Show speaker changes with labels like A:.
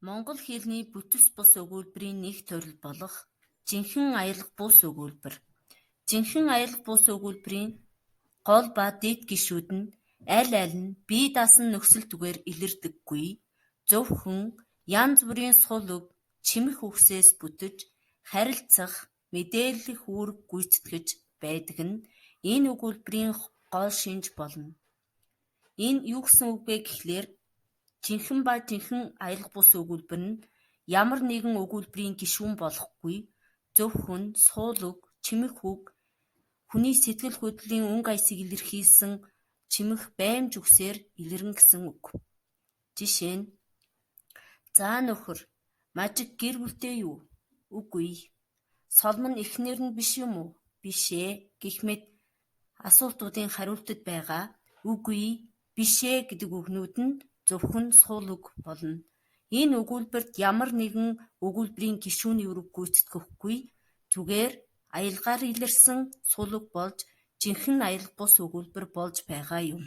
A: Монгол хэлний бүтэц бус өгүүлбэрийн нэг төрөл болох жинхэнэ аялга бус өгүүлбэр. Жинхэнэ аялга бус өгүүлбэрийн гол ба дэд гишүүд нь аль аль нь бие даасан нөхцөлт үгээр илэрдэггүй, зөвхөн янз бүрийн сул үг, чимэх үгсээс бүтэж, харилцах, мэдээлэх үүрэг гүйцэтгэж байдаг нь энэ өгүүлбэрийн гол шинж болно. Энэ юу гэсэн үг вэ гэхлээр жинхэнэ ба жинхэнэ аялга бус өгүүлбэр нь ямар нэгэн өгүүлбэрийн гишүүн болохгүй, зөвхөн сул үг, чимэх үг, хүний сэтгэл хөдлөлийн өнгө аясыг илэрхийлсэн чимэх баймж үгсээр илэрнэ гэсэн үг. Жишээ нь: За нөхөр, Мажиг гэр бүлтэй юу? Үгүй. Соломон эхнэр нь биш юм уу? Биш ээ гэх мэт асуултуудын хариултад байгаа үгүй, биш ээ гэдэг үгнүүд нь зөвхөн сул үг болно. Энэ өгүүлбэрт ямар нэгэн өгүүлбэрийн гишүүний үүрэг гүйцэтгэхгүй, зүгээр аялгаар илэрсэн сул үг болж жинхэнэ аялга бус өгүүлбэр болж байгаа юм.